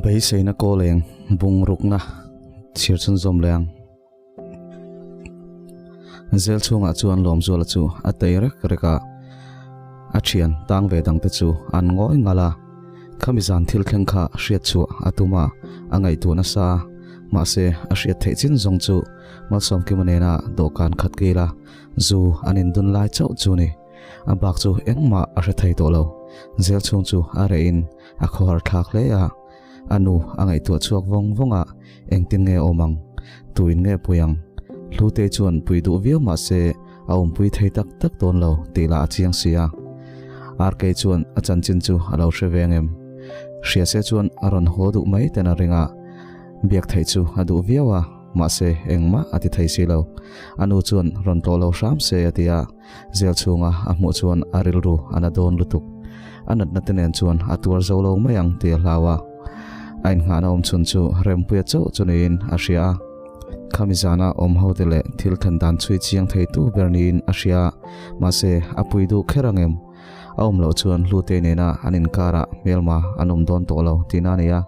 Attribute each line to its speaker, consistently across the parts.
Speaker 1: Beiseina kawleng bung rukna chhir chhunzawm leh ang. Zel chhungah chuan Lawmzuala chu a tei rek rek a, a thian tang ve dangte chu an ngawi ngal a. Khami zan thil thleng kha hriat chhuah a tum a, a ngaihtuah nasa a, mahse a hriat theih chin zawng chu Malsawmkima nena dawhkan khat kil a, zu an indun lai chauh chu ni. A bak chu engmah a hre thei tawh lo. Zel chhung chu a reh in a khawhar thlak hle a. A nu a ngaihtuah chhuak vawng vawng a, engtin nge awm ang? Tuin nge pui ang? Hlutei chuan pui duh viau mah se a awmpui thei tak tak dawn lo tih lah a chiang si a. RK chuan a chanchin chu a lo hre ve ang em? Hria se chuan a rawn haw duh mai ten a ring a, biak theih chu a duh viau a, mahse engmah a ti thei si lo. A nu chuan rawn tlawh lo hram se a ti a. Zel chhunga a hmuh chuan a rilru a na dawn lutuk. A natna te nen chuan a tuar zo lo mai ang tih a hlau a. A innghahna awm chhun chu Rempuia chauh chu niin a hria a. Khami zana awm ho te leh thil then dan chhui chiang thei tu ber niin a hria a, mahse a pui duh kher ang em? A awm loh chuan Hlute nena an inkarah hmelma an awm dawn tawh lo tihna a ni a.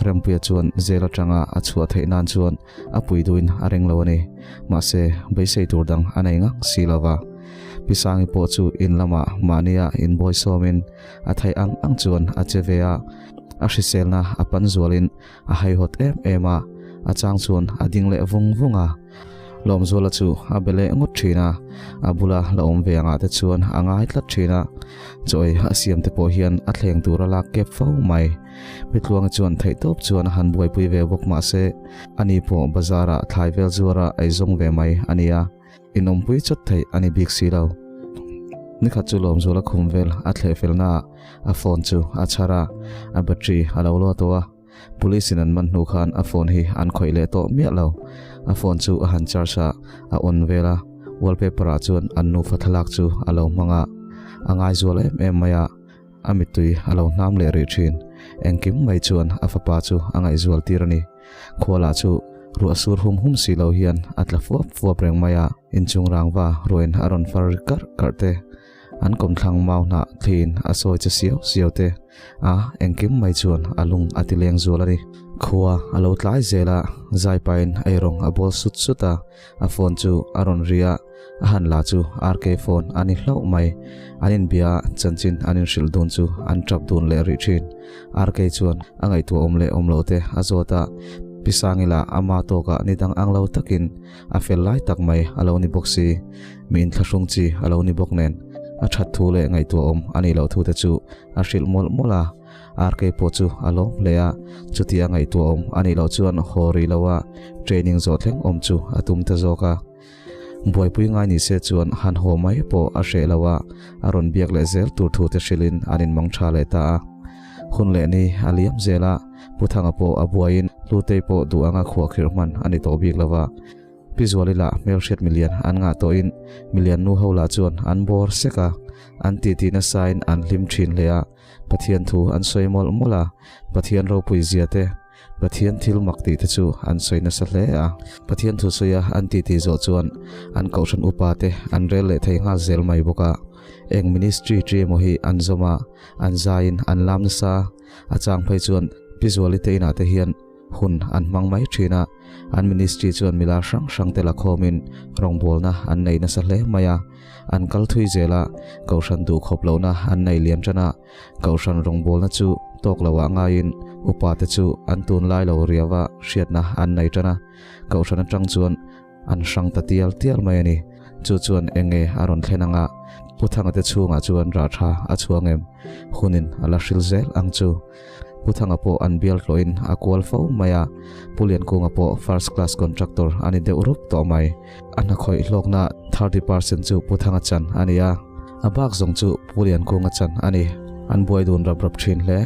Speaker 1: Rempuia chuan zel atanga a chhuah theih nan chuan a pui duhin a ring lo a ni. Mahse, beisei tur dang a nei ngang si lo va. Pi Sangi pawh chu in lamah mahnia inbawi sawmin a theih ang ang chuan a che ve a. A hriselna a pan zualin a haihawt em em a, a chang chuan a ding leh vung vung a. Lawmzuala chu a be leh ngawt thin a, a bula la awm ve angah te chuan a ngai tlat thin a. Chaw ei a siam te pawh hian a thleng tur a lak kep fo mai. Pitluanga chuan theihtawp chuan a han buaipui ve bawk mah se, ani pawh bazar ah thlai vel zuar a eizawng ve mai a nia, inawmpui chawt theih a ni bik si lo. Nikhat chu Lawmzuala khum vel a thleh felna ah a phone chu a chhar a, a battery a lo lawt tawh a, police in an man hnu khan a phone hi an khawih leh tawh miah lo. A phone chu a han charge a, a on vel a, wallpaper ah chuan an nufa thlalak chu a lo hmang a, a ngaizual em em mai a. A mittui a lo hnam leh rih thin. Engkim mai chuan a fapa chu a ngaihzual tir a ni. Khuala chu ruah sur hum hum si lo hian a tla fuap fuap reng mai a, inchung rangva ruain a rawn far ri karh karh te, an kawmthlang mau hnah thliin a sawi che siau siau te a, engkim mai chuan a lung a ti leng zual a ni. Khua a lo tlai zel a, zaipain eirawng a bawl sut sut a, a phone chu a rawn ri a, A han la chu RK phone a ni hlauh mai. An inbia a, chanchin an inhrilh dun chu an tap dun leh rih thin. RK chuan a ngaihtuah awm leh awm loh te a zawt a, Pi Sangila ama tawkah ni dang ang lo takin a fel lai tak mai a lo ni bawk si. Mi inthlahrung chi a lo ni bawk nen a that thu leh ngaihtuah awm a nih loh thu te chu a hrilh mawlh mawlh a. RK pawh chu a lawm hle a, chutia ngaihtuah awm a nih loh chuan haw rih lo a training zawh thleng awm chu a tum ta zawk a. Buaipui ngai ni se chuan han haw mai pawh a hreh lo a, a rawn biak leh zel tur thu te hrilhin an inmang tha leh ta a. Hun leh ni a liam zel a, Pu Thanga pawh a buaiin Hlutei pawh duh anga khuahkhirh hman a ni tawh bik lo va. Pi Zuali lah hmelhriat milian an ngah tawhin milian nu ho lah chuan an bawr sek a, an titi nasain an hlim thin hle a, Pathian thu an sawi mawlh mawlh a, Pathian ropui zia te, Pathian thil mak tih te chu an sawi nasa hle a. Pathian thu sawi a an titi zawh chuan an kohhran upa te an rel leh thei nghal zel mai bawk a. Eng ministry chi emaw hi an zawm a, an zaiin an lam nasa. A chang phei chuan Pi Zuali te inah te hian hun an hmang mai thin a. An ministry chuan mila hrang hrang te la khawmin rawngbawlna an nei nasa hle mai a. An kal thui zel a, kohhran duhkhawp lohna an nei lian tan a. Kohhran rawngbawlna chu tawk lo ah ngaiin upa te chu an tunlai lo riau a hriatna an nei tan a, kohhran atang chuan an hrang ta tial tial mai a ni. Chu chuan eng nge a rawn thlen anga Pu Thanga te chhungah chuan rah tha a chhuang em? Hunin a la hril zel ang chu. Pu Thanga pawh an bial hlawhin a kual fo mai a, Pu Liankunga pawh first class contractor a ni deuh rup tawh mai. A hnakhawih hlawkna 30% chu Pu Thanga chan a ni a, a bak zawng chu Pu Liankunga chan a ni. An buai dun rap rap thin hle.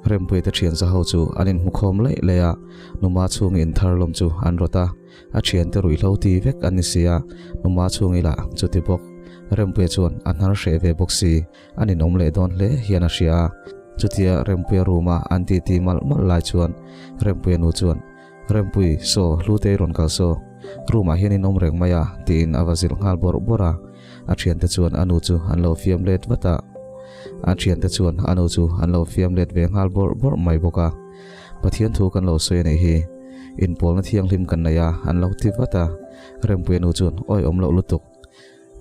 Speaker 1: Rempuia te thian za ho chu an inhmukhawm laih laih a, Numa chhungi inthar lawm chu an rawt a, a thiante ruihhlo ti vek an ni si a, Numa chhungi lah chuti bawk. Rempuia chuan a hnar hreh ve bawk si. A ninawm leh dawn hle hian a hria a. Chutia Rempuia room a an titi malh malh lai chuan Rempuia nu chuan, Rempui, saw, Hlutei rawn kal saw. Room ah hian in awm reng mai a, tiin a va zilh nghal bawrh bawrh a. A thiante chuan a nu chu an lo fiam let vat a. A thiante chuan a nu chu an lo fiam let ve nghal bawrh bawrh mai bawk a. Pathian thu kan lo sawi a nih hi. Inpawlna thianghlim kan nei a, an lo ti vat a. Rempuia nu chuan awi awm loh lutuk.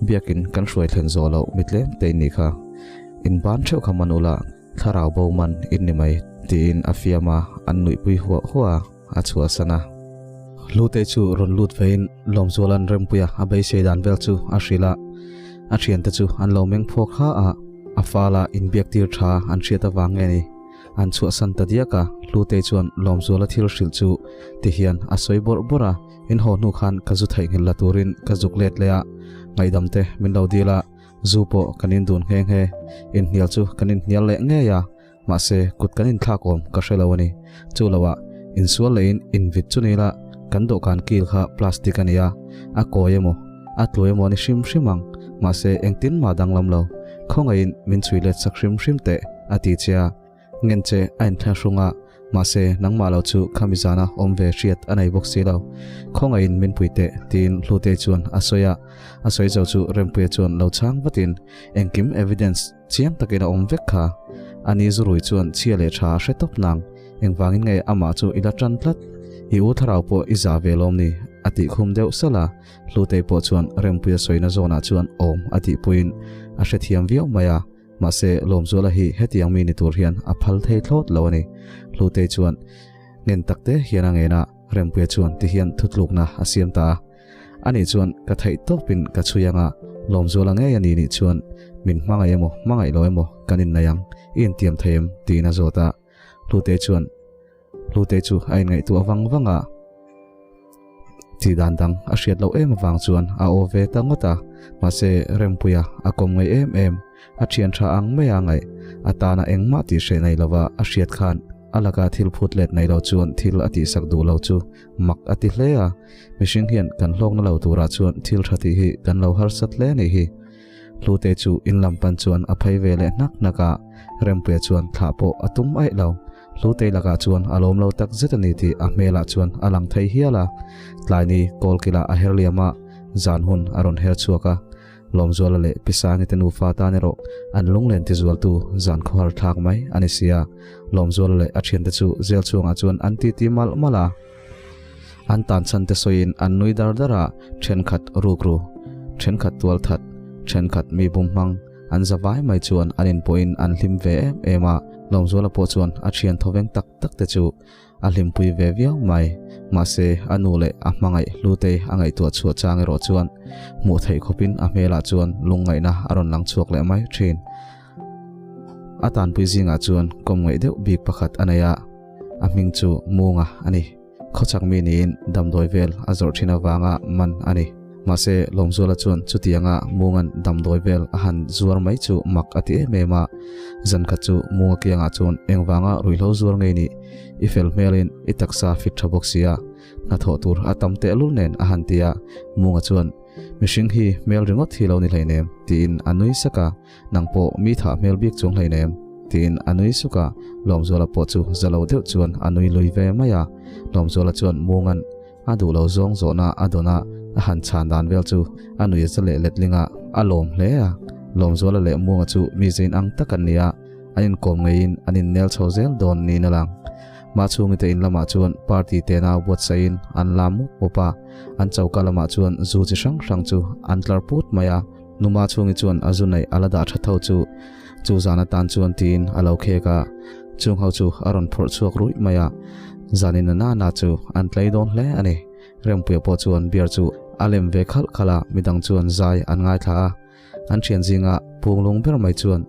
Speaker 1: Biakin kan hruai thlen zawh loh mi tlem te in nih kha. In ban theuh kha man ula, thlarau bo man in ni mai, tiin a fiam a, an nuihpui huah huah a, a chhuahsan a. Hlute chu rawn lut vein Lawmzuala'n Rempuia a beisei dan vel chu a hrilh a, a thiante chu an lo meng phawk ha a, a fala inbiak tir tha an hriat avang nge ni an chhuahsan ta diak a, Hlute chuan Lawmzuala thil hrilh chu tihian a sawi bawrh bawrh a. In haw hnu khan ka zu theihnghilh la turin ka zuk let leh a, ngaihdam te min lo dil a, zu pawh kan indun nghe nghe. Inhnial chu kan inhnial leh ngei a, mahse kut kan inthlak awm ka hre lo a ni. Chu loah insual lehin invit chu ni la, kan dawhkan kil kha plastic a ni a, a kawi emaw, a tlu emaw a ni hrim hrim ang, mahse engtin mah danglam lo. Khawngaihin min chhui let sak hrim hrim teh, a ti che a. Ngen che a inthlahrung a, mahse nangmah lo chu khami zana awm ve hriat a nei bawk si lo. Khawngaihin min pui teh, tiin Hlutei chuan a sawi a. A sawi zo chu Rempuia chuan lo chhang vatin, Engkim evidence chiang takin a awm vek kha. Ani zurui chuan chhia leh tha a hre tawp nang. Engvangin nge amah chu i la tan tlat? I u thlarau pawh i zah ve lawm ni? a tih khum deuh salh a. Hlutei pawh chuan Rempuia sawina zawnah chuan awm a tihpuiin a hrethiam viau mai a. Mahse, Lawmzuala hi hetiang mi ni tur hian a phal thei thlawt lo a ni. Hlutei chuan ngen tak te hian a ngen a, Rempuia chuan ti hian thutlukna a siam ta a. Ani chuan ka theih tawpin ka chhui ang a, Lawmzuala ngei a ni nih chuan min hmangaih emaw hmangaih lo emaw kan innei ang, i intiam thei em? tiin a zawt a. Hlutei chuan Hlutei chu a inngaihtuah vang vang a, tih dan dang a hriat loh em avang chuan a aw ve ta ngawt a, mahse Rempuia a kawm ngaih em em, a thian tha ang mai a ngaih, a tana engmah tih hreh nei lova a hriat khan a laka thil phut let nei lo chuan thil a tihsak duh lo chu mak a ti hle a, mihring hian kan hlawkna lo turah chuan thil tha tih hi kan lo harsat hle a nih hi. Hlute chu in lam pan chuan a phei ve leh hnak hnak a, Rempuia chuan thlah pawh a tum aih lo. Hlutei lakah chuan a lawm lo tak zet a ni tih a hmelah chuan a lang thei hial a. Tlaini kawlkilah a her liam a, zan hun a rawn her chhuak a. Lawmzuala leh Pi Sangi te nufa tan erawh an lunglen tizualtu zan khawhar thlak mai a ni si a. Lawmzuala leh a thiante chu zel chhuangah chuan an titi malh malh a. An tan chhan te sawiin an nui dar dar a, thenkhat rukru, thenkhat tualthat, thenkhat mi bum hmang, An za vai mai chuan an inpawhin an hlim ve em em a, Lawmzuala pawh chuan a thian thawveng tak tak te chu a hlimpui ve viau mai. Mahse, a nu leh a hmangaih Hlutei a ngaihtuah chhuah chang erawh chuan hmuh theih khawpin a hmelah chuan lungngaihna a rawn lang chhuak leh mai thin. A tanpui zingah chuan kawmngaih deuh bik pakhat a nei a, a hming chu Munga a ni. Khawchhak mi niin damdawi vel a zawrh thin avanga man a ni. Mahse, Lawmzuala chuan chutianga Munga'n damdawi vel a han zuar mai chu mak a ti em em a. Zan khat chu Munga kiangah chuan engvanga ruihhlo zuar ngei nih i fel hmelin i taksa fit tha bawk sia, hnathawh tur a tam tehlul nen a han ti a. Munga chuan, Mihring hi hmel ringawt hi lo ni hleinem, tiin a nui sak a. Nang pawh mi thah hmel bik chuang hleinem, tiin a nui suk a, Lawmzuala pawh chu za lo deuh chuan a nui lui ve mai a. Lawmzuala chuan Munga'n a duh lo zawng zawhna a dawn a, a han chhan dan vel chu a nui za leh letling a, a lawm hle a. Lawmzuala leh Munga chu mi zein ang tak an ni a, an inkawm ngeiin an innel chho zel dawn niin a lang. Machhungi te in lamah chuan party tena buatsaihin an lam mup mup a, an choka lamah chuan zu chi hrang hrang chu an tlar put mai a. Numa chhungi chuan a zu neih a la dah tha tho chu chu zan atan chuan tiin a lo khek a, chung ho chu a rawn phawrh chhuak ruih mai a, zanin a nana chu an tlei dawn hle a ni. Rempuia pawh chuan beer chu a lem ve khalh khalh a, midang chuan zai an ngaithla a, an thian zinga punglung ber mai chuan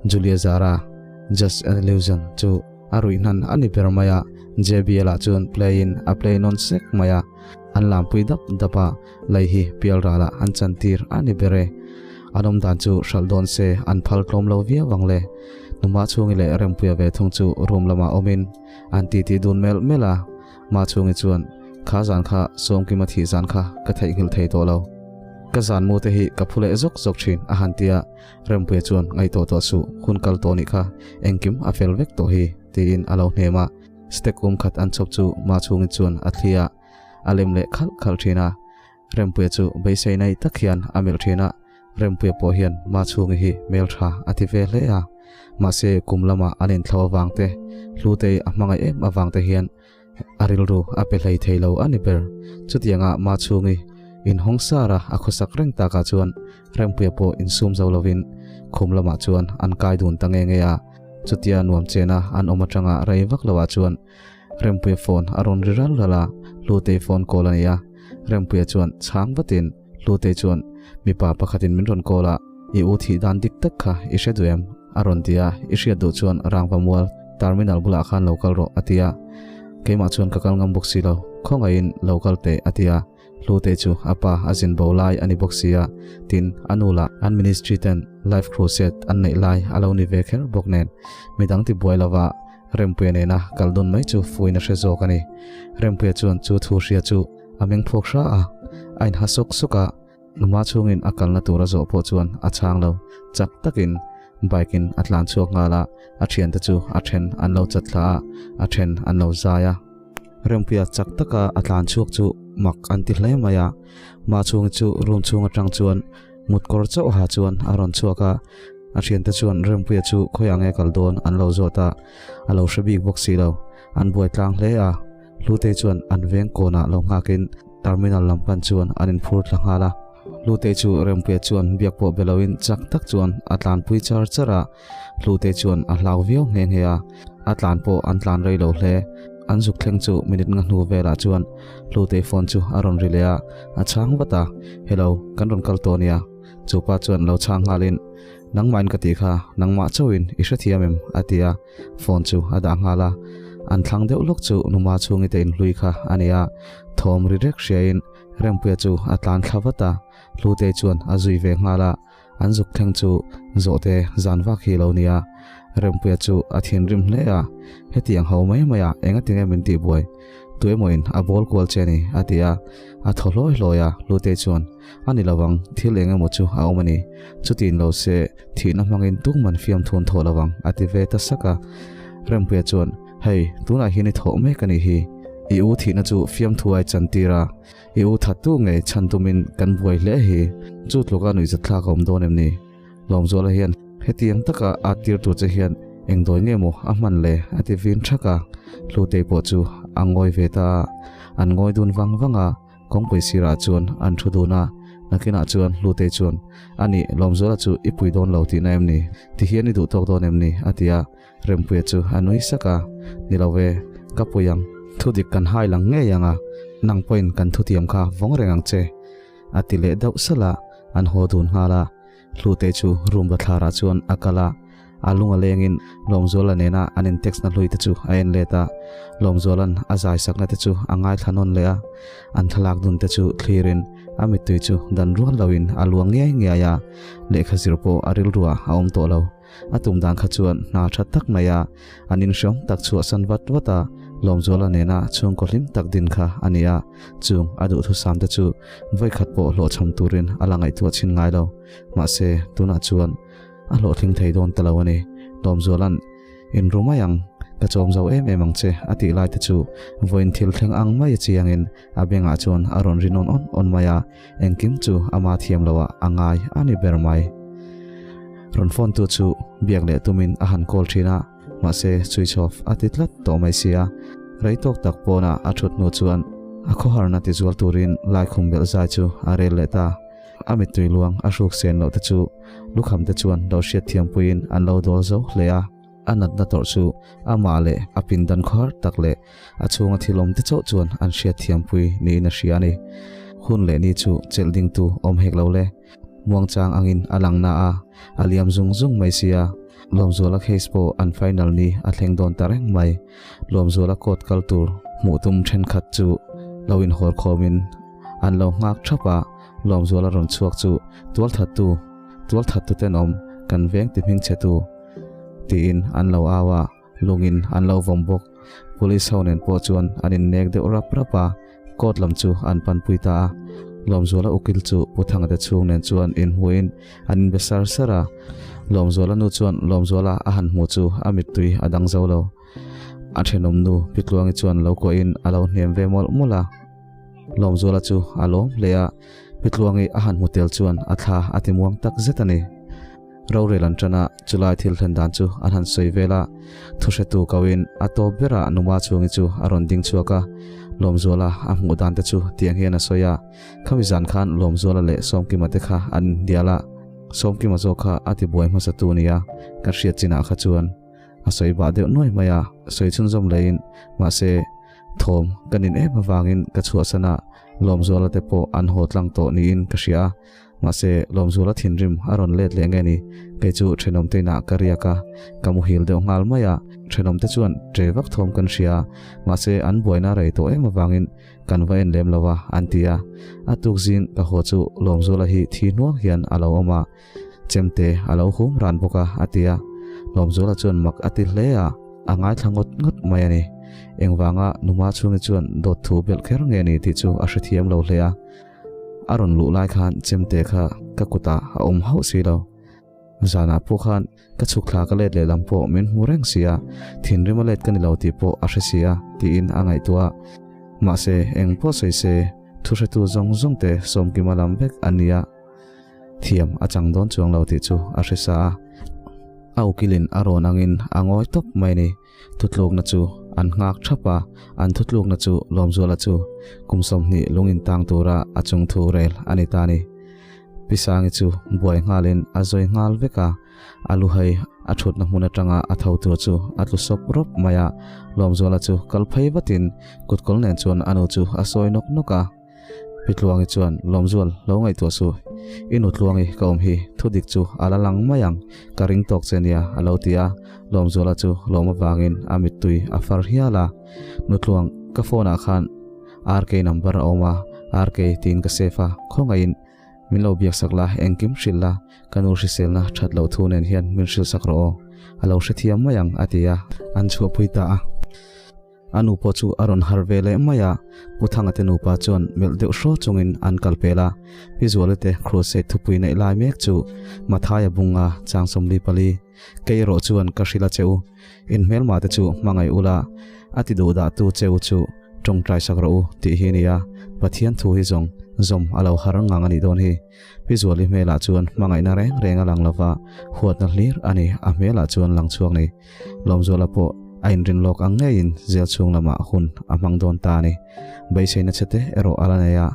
Speaker 1: Julia Zara, Just an Illusion chu a ruih hnan a ni ber mai a, JBL ah chuan play in a play nawn sek mai a, an lampui dap dap a. Lei hi pial ralah an chantir a ni ber e. An awm dan chu hralh dawn se an phal tlawm lo viau ang le. Numa chhungi leh Rempuia ve thung chu room lamah awmin an titi dun melh melh a. Ma chhungi chuan, Kha zan kha Sawmkima thih zan kha ka theihnghilh thei tawh lo. Ka zan mu te hi ka phu leh zawk zawk thin a han ti a. Rempuia chuan, Ngaihtuah tawh suh, hun kal tawh nih kha engkim a fel vek tawh hi, tiin a lo hnem a. Step kum khat an chhawp chu Ma chhungi chuan a thli a. A lem leh khalh khalh thin a, Rempuia chu beisei nei tak hian a melh thin a, Rempuia pawh hian Machhungi hi hmeltha a ti ve hle a. Mahse kum lama an inthlo avang te, Hlutei a hmangaih em avang te hian a rilru a pe hlei thei lo a ni ber. Chutianga Machhungi inhawng sar a a khawsak reng takah chuan Rempuia pawh insum zo lovin khum lamah chuan an kai dun ta nge nge a. Chutia nuam chena an awm atanga rei vak loah chuan Rempuia phone a rawn ri ral ral a, Hlutei phone call a ni a. Rempuia chuan chhang vatin Hlutei chuan mipa pakhatin min rawn call a, I u thih dan dik tak kha i hre duh em? a rawn ti a, I hriat duh chuan Rangva mual terminal bulah khan lo kal rawh a ti a. Keimah chuan ka kal ngam bawk si lo, khawngaihin lo kal teh a ti a. Hlute chu a pa a zin bo lai a ni bawk si a, tin a nu lah an ministry ten life crusade an neih lai a lo ni ve kher bawk nen midang ti buai lova Rempuia nena kal dun mai chu fuin a hre zawk a ni. Rempuia chuan chu thu hria chu a meng phawk hra a, a inha sawk sawk a, numa chhungin a kalna tur a zawh pawh chuan a chhang lo, chak takin bike in a tlan chhuak nghal a, a thiante chu a then an lo chat thla a, a then an lo zai a. Rempuia chak taka a tlan chhuak chu mak an ti hle mai a, Machhungi chu room chhung atang chuan mut kawr chauh ha chuan a rawn chhuak a, a thiante chuan Rempuia chu khawiah nge kal dawn an lo zawt a, a lo hre bik bawk si lo, an buai tlang hle a, Hlutei chuan an veng kawnah lo nghakin terminal lam pan chuan an inphur thla nghal a, Hlutei chu Rempuia chuan biak pawh be loin chak tak chuan a tlanpui char char a. Hlute chuan a hlau viau nghe nghe a, a tlan pawh an tlan rei lo hle. An zuk thleng chu minute nga hnu velah chuan Hlute phone chu a rawn ri leh a, a chhang vat a, Hello, kan rawn kal tawh nia. Chu pa chuan lo chhang nghalin, Nangmahin ka tih kha, nangmah chauhin i hrethiam em? a ti a, phone chu a dah nghal a. An thlang deuh lawk chu numa chhungi te inhlui kha a ni a, thawm ri rek hriain Rempuia chu a tlan thla vat a, Hlute chuan a zui ve nghal a. An zuk thleng chu zawhte zan vak hi lo nia. Rempuia chu a thinrim hle a, Hetiang ho mai mai a, engatinge min tih buai? Tuemawin a bawl kual che ni, a ti a. A thaw hlawi hlawi a, Hlutei chuan, A ni lovang, thil eng emaw chu a awm a ni. Chutin lo se, thihna hmangin tungman fiamthun thawh lovang, a ti ve ta sak a. Rempuia chuan, Hei, tunah hian i thawh mek a nih hi. I u thihna chu fiamthu ai chantir a. I u thattu ngei chhan tumin kan buai hle hi, chu tluka nuihzatthlak a awm dawn em ni? Lawmzuala hian hetiang taka a tir tur che hian eng dawi nge maw a hman le a ti vin thak a, Hlutei pawh chu a ngawi ve ta a, an ngawi dun vang vang a, kawngpui sirah chuan an thu dun a, nakinah chuan Hlutei chuan, A nih, Lawmzuala chu i pui dawn lo tihna em ni? Tihian i duh tawk dawn em ni? a ti a. Rempuia chu a nui sak a, Ni lo ve, ka pui ang. Thu dik kan hai lang ngei ang a, nang pawhin kan thutiam kha vawng reng ang che, a ti leh deuh salh a, an haw dun nghal a. Hlute chu room bathlarah chuan a kal a, a lung a lengin Lawmzuala nena an in text na hlui te chu a en let a, Lawmzuala'n a zai sakna te chu a ngaithla nawn leh a, an thlalak dun te chu thlirin a mittui chu dan rual loin a luang ngiai ngiai a, lehkha zir pawh a rilruah a awm tawh lo. A tum dan kha chuan hna tha tak mai a, an inhreawm tak chhuahsan vat vat a, Lawmzuala nena chhungkaw hlim tak din kha a ni a, chung a duhthusam te chu vawikhat pawh hlawhchham turin a la ngaihtuah chhin ngai lo. Mahse, tunah chuan a hlawhtling thei dawn ta lo a ni. Lawmzuala'n, Inru mai ang, ka chawm zo em em ang che a tih lai te chu vawiin thil thleng ang mai a chiangin a bengah chuan a rawn ri nawn awn awn mai a, Engkim chu ama thiam loh ah a ngai a ni ber mai. Rawn phone tu chu biak leh tumin a han call thin a, mahse switch off a ti tlat tawh mai sia. Rei tawk tak pawnah a thut hnu chuan a khawharna ti zual turin laikhum belh zai chu a rel leh ta. A mittui luang a hruk sen loh te chu lukham te chuan lo hriatthiam puiin an lo dawl zo hle a. A natna tawrh chu amah leh a pindan khawhar tak leh a chhunga thil awm te chauh chuan an hriatthiampui niin a hria a ni. Hun leh ni chu chelh dingtu awm hek lo le. Muangchang angin a lang na a, a liam zung zung mai sia. Lawmzuala case pawh an final ni a thleng dawn ta reng mai. Lawmzuala court kal tur hmuh tum thenkhat chu lo inhawl khawmin an lo nghak thap a, Lawmzuala rawn chhuak chu tualthattu, tualthattu tenawm kan veng ti hmingchhetu tiin an lo au a, lungin an lo vawm bawk. Police ho nen pawh chuan an innek deuh rap rap a, court lam chu an panpui ta a. Lawmzuala ukil chu Pu Thangate chhung nen chuan inhmuhin an inbe sar sar a. Lawmzuala nu chuan Lawmzuala a han hmu chu a mittui a dang zo lo. A thenawm nu Pi Tluangi chuan lo kuahin a lo hnem ve mawlh mawlh a. Lawmzuala chu a lawm hle a, Pi Tluangi a han hmu tel chuan a thla a ti muang tak zet a ni. Rorel an ṭan a, chulai thil thlen dan chu an han sawi vel a. Thuhretu koin a tawp berah Numa chhungi chu a rawn ding chhuak a, Lawmzuala a hmuh dan te chu tiang hian a sawi a, Khami zan khan Lawmzuala leh Sawmkima te kha an inhnial a, Sawmkima zawk kha a tibuai hmasatu nia ka hriat chinah kha chuan a sawi bah deuh nuai mai a, sawi chhunzawm leiin mahse thawm ka nin em avangin ka chhuahsan a, Lawmzuala te pawh an haw tlang tawh niin ka hria a. Mahse, Lawmzuala thinrim a rawn let leh nge ni? Kei chu thenawmte inah ka riak a, ka muhil deuh nghal mai a. Thenawmte chuan ṭe vak thawm kan hria a, mahse an buaina rei tawh em avangin kan va en lem lo a, an ti a. A tuk zing ka haw chu Lawmzuala hi thi hnuang hian a lo awm a, chemte a lo hum ran bawk a, a ti a. Lawmzuala chuan mak a ti hle a, a ngaithla ngawt ngawt mai a ni. Engvanga Numa chhungi chuan dawt thu belh kher nge ni tih chu a hrethiam lo hle a. A rawn luh lai khan chemte kha ka kutah a awm hauh si lo. Zanah pawh khan ka chhuk thla ka let lehlam pawh min hmu reng si a, thinrim a let ka ni lo tih pawh a hre si a, tiin a ngaihtuah a. Mahse, eng pawh sawi se, thu hretu zawng zawng te Sawmkima lam vek an ni a, thiam a chang dawn chuang lo tih chu a hre sa a. A ukilin a rawn angin a ngawi tawp mai a ni. Thutlukna chu an nghak thap a, an thutlukna chu Lawmzuala chu kum 20 lung intang tura a chung thu rel a ni ta a ni. Pi Sangi chu buai nghalin a zawi nghal vek a, a luhai a thutna hmun atanga a tho tur chu a tlu sawp rawp mai a, Lawmzuala chu kal phei vatin kutkawl nen chuan a nu chu a sawi nawk nawk a. Pi Tluangi chuan, Lawmzual, lo ngaihtuah suh. I nu Tluangi ka awm hi, thu dik chu a la lang mai ang, ka ring tawk che nia, a lo ti a. Lawmzuala chu lawm avangin a mittui a far hial a. Nu Tluang, ka phone ah khan RK number a awm a, RK tiin ka save a, khawngaihin min lo biak sak la, engkim hrilh la, ka nu hriselna that loh thu nen hian min hrilh sak rawh aw, a lo hrethiam mai ang, a ti a, an chhuahpui ta a. A nu pawh chu a rawn harh ve leh mai a, Pu Thanga te nupa chuan melh deuh hraw chungin an kal pel a. Pi Zuali te crusade thupui neih lai mek chu Mathaia bunga chang 44, Kei erawh chuan ka hrilh a che u, in hmelma te chu hmangaih ula, a ti duh dah tu che u chu tawngtai sak rawh u tih hi a ni a, Pathian thu hi zawng zawm a lo har ngang a nih dawn hi. Pi Zuali hmelah chuan hmangaihna reng reng a lang lova, huatna hlir a ni a hmelah chuan lang chhuak ni. Lawmzuala pawh a inrin lawk ang ngeiin zel chhung lamah hun a hmang dawn ta a ni. Beiseina chhe te erawh a la nei a,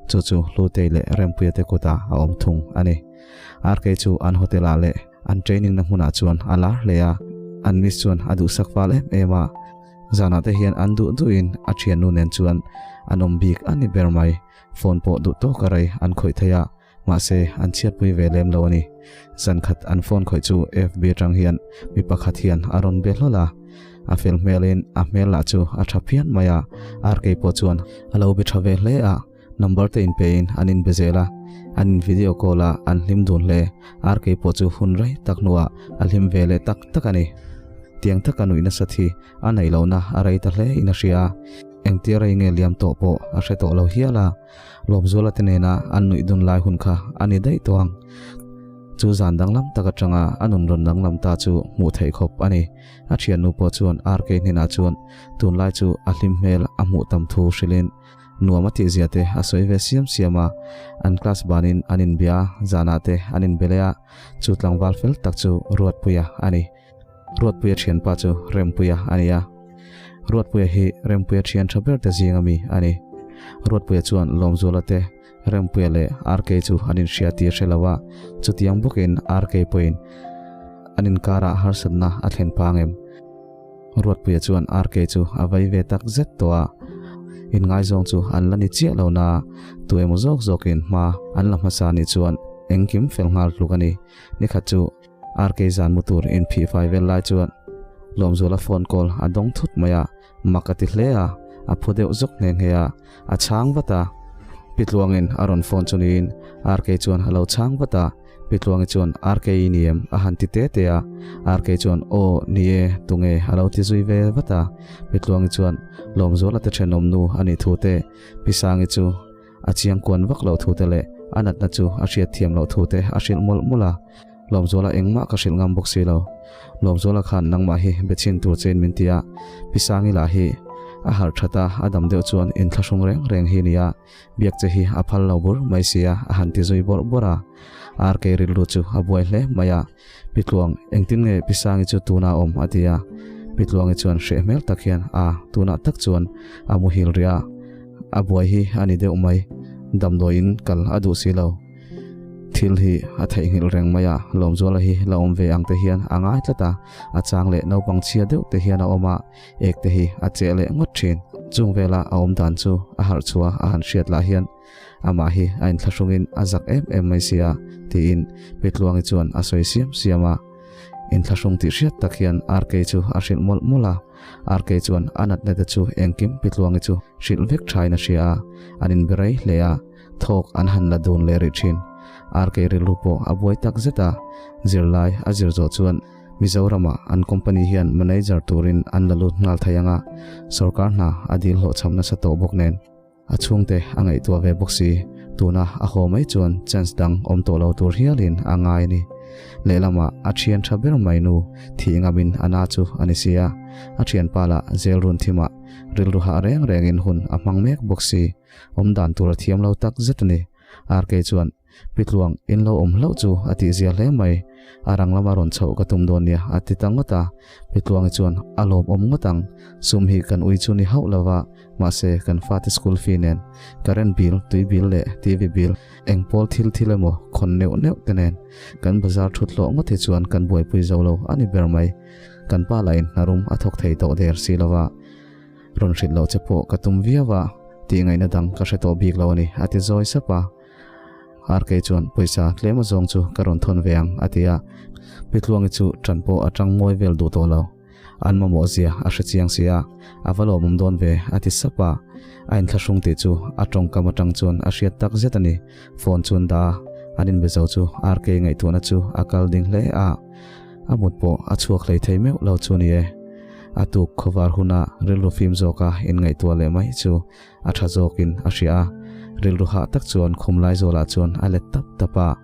Speaker 1: chu chu Hlutei leh Rempuia te kutah a awm thung a ni. RK chu an hotel ah leh an training na hmunah chuan a lar hle a, an miss chuan a duhsak fal em em a, zanah te hian an duh duhin a thiannu nen chuan an awm bik a ni ber mai. Phone pawh duh tawk a rei an khawih thei a, mahse an chhiatpui ve lem lo a ni. Zan khat an phone khawih chu FB atang hian mi pakhat hian a rawn be hlawl a, a fel hmelin a hmel lah chu a tha phian mai a, RK pawh chuan a lo be tha ve hle a, number te inpein an inbe zel a, an in video call a, an hlim dun hle. RK pawh chu hun rei tak hnuah a hlim ve leh tak tak a ni. Tiang taka nuih nasat hi a neih lohna a rei ta hle in a hria a, engtia rei nge liam tawh pawh a hre tawh lo hial a, Lawmzuala te nena an nuih dun lai hun kha a ni daih tawh ang. Chu zan danglam tak atanga a nun rawn danglam ta chu hmuh theih khawp a ni. A thiannu pawh chuan RK hnenah chuan tunlai chu a hlim hmel a hmuh tam thu hrilhin nuam a tihzia te a sawi ve siam siam a, an class banin an inbia a, zanah te an inbe leh a, chu tlangval fel tak chu Ruatpuia a ni. Ruatpuia thianpa chu Rempuia a ni a. Ruatpuia hi Rempuia thian tha ber te zing ami a ni. Ruatpuia chuan Lawmzuala te, Rempuia leh RK chu an inhria tih a hre lo a, chutiang bawkin RK pawhin an inkarah harsatna a thlen phang em? Ruatpuia chuan RK chu a vai ve tak zet tawh a, inngaizawng chu an la ni chiah lo na, tu emaw zawk zawkin hma an la hmasa nih chuan engkim fel nghal tluk a ni. Nikhat chu RK zan mu tur inphih fai vel lai chuan Lawmzuala phone call a dawng thut mai a, mak a ti hle a, a phu deuh zawk nghe nghe a, a chhang vat a. Pi Tluangin a rawn phone chu niin RK chuan a lo chhang vat a, Pi Tluangi chuan RK i ni em? a han ti te te a, RK chuan aw ni e, tunge a lo ti zui ve vat a, Pi Tluangi chuan Lawmzuala te thenawm nu a nih thu te, Pi Sangi chu A chiangkuan vak loh thu te leh a natna chu a hriat thiam loh thu te a hrilh mawlh mawlh a. Lawmzuala engmah ka hrilh ngam bawk si lo. Lawmzuala khan nangmah hi be chhin tur chein min ti a, Pi Sangi lah hi a harh that a, a dam deuh chuan inthlahrung reng reng hi nia, biak che hi a phal lo bur mai sia a han ti zui bawrh bawrh a. RK rilru chu a buai hle mai a, Pi Tluang, engtin nge Pi Sangi chu tuna awm a ti a. Pi Tluangi chuan hreh hmel tak hian, A, tunah tak chuan a muhil rih a, a buai hi a ni deuh mai, damdawiin kal a duh si lo. Thil hi a theihnghilh reng mai a, Lawmzuala hi la awm ve ang te hian a ngai tlat a, a chang leh naupang chhia deuh te hian a awm a, ek te hi a cheh leh ngawt thin. Chung vela a awm dan chu a harh chhuah a han hriat lah hian amah hi a inthlahrungin a zak em em mai sia tiin Pi Tluangi chuan a sawi siam siam a. Inthlahrung tih hriat tak hian RK chu a hrilh mawlh mawlh a. RK chuan a natna te chu engkim Pi Tluangi chu hrilh vek thain a hria a, an inberei hle a. Thawk an han la dun leh rih thin. RK rilru pawh a buai tak zet a, zirlai a zir zawh chuan Mizoramah an company hian manager turin an la lut nghal thei ang a, sorkar hna a dil hlawhchham nasa tawh bawk nen a chhungte a ngaihtuah ve bawk si. Tuna a haw mai chuan chance dang awm tawh lo tur hialin a ngai a ni. Lehlamah a thian tha ber mai nu thih ngamin a na chu a ni si a, a thianpa lah jail run thimah rilru hah reng rengin hun a hmang mek bawk si. Awm dan tur a thiam lo tak zet a ni. RK chuan, Pi Tluang, in lo awm hlauh chu a tihzia hle mai. A rang lama rawn chhoh ka tum dawn nia a ti ta ngawt a. Pi Tluangi chuan, A lawm awm ngawt ang. Sum hi kan ui chu ni hauh lo va, mahse kan fate school fee nen, current bill, tui bill leh TV bill, eng pawl thil thil emaw khawn neuh neuh te nen kan bazar thut hlawh ngawt hi chuan kan buaipui zo lo a ni ber mai. Kan pa lahin hnarum a thawk thei tawh der si lo va. Rawn hrilh loh che pawh ka tum viau a, tih ngaihna dang ka hre tawh bik lo a ni, a ti zawi sap a. RK chuan pawisa tlem azawng chu ka rawn thawn ve ang, a ti a. Pi Tluangi chu ṭan pawh a ṭang mawi vel duh tawh lo. An mamawh zia a hre chiang si a, a va lawmawm dawn ve, a ti sap a. A inthlahrung tih chu a ṭawngkam aṭang chuan a hriat tak zet a ni. Phone chuan dah a, an inbe zo chu RK ngaihtuahna chu a kal ding hle a. A mut pawh a chhuak hlei thei meuh lo chu a ni e. A tuk khawvar huna rilru fim zawka inngaihtuah leh mai chu a tha zawkin a hria a, rilru hah tak chuan khum Laizualah chuan a let tap tap a.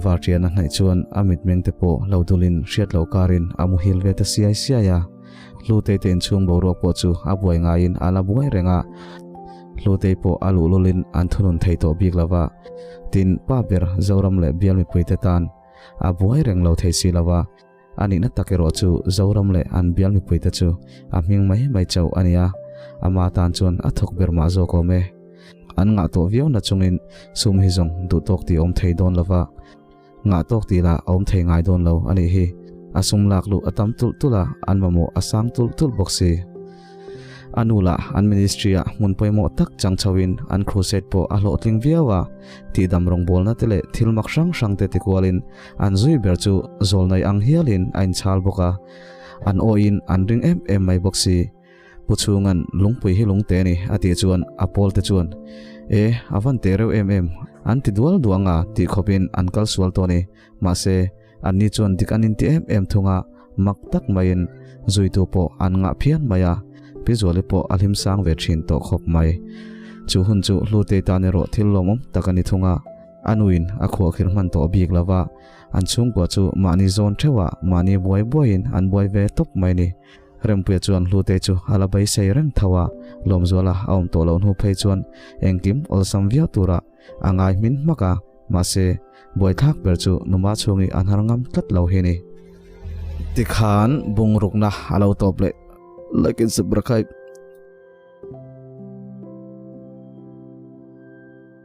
Speaker 1: Varṭian a hnaih chuan a mitmeng te pawh lo dulin hriat loh karin a muhil ve ta siai siai a. Hlutei te inchhung boruak pawh chu a buai ngaiin a la buai reng a, Hlutei pawh a luhlulin an thunun thei tawh bik lo va, tin pa ber Zoram leh bial mipuite tan a buai reng lo thei si lo va. A nihna tak erawh chu Zoram leh an bial mipuite chu a hming mai mai chauh a ni a, ama tan chuan a thawk ber mah zawk awm e. An ngah tawh viau na chungin sum hi zawng duh tawk tih a awm thei dawn lo va, ngah tawk tih lah a awm thei ngai dawn lo a nih hi. A sum lak luh a tam tulh tulh a, an mamawh a sang tulh tulh bawk si. A nu lah an ministry-ah hmun pawimawh tak chang chhoin an crusade pawh a hlawhtling viau a, tihdam rawngbawlna te leh thil mak hrang hrang te tikualin an zui ber chu zawlnai ang hialin a inchhal bawk a, an awiin an ring em em mai bawk si. Pu Chhunga'n lungpui hi lungte a ni a tih chuan a pawlte chuan, E, a van teh reuh em em, an ti dual duang a tih khawpin an kal sual tawh a ni. Mahse, Anni chuan dik an inti em em thung a, mak tak maiin zuitu pawh an ngah phian mai a, Pi Zuali pawh a hlim sang ve thin tawh khawp mai. Chu hun chu Hlutei tan erawh thil lawmawm tak a ni thung a, a nuin a khuahkhir hman tawh bik lo va, an chhungkua chu mahni zawn theuhah mahni buai buaiin an buai ve tawp mai ni. Rempuia chuan Hlutei chu a la beisei reng tho a, Lawmzuala a awm tawh loh hnu phei chuan engkim awlsam viau turah a ngai hmin hmak a, mahse, buaithlak ber chu numa chhungi an har ngam tlat lo hi ni. Tikhan bungrukna a lo tawp leh. Like and subscribe.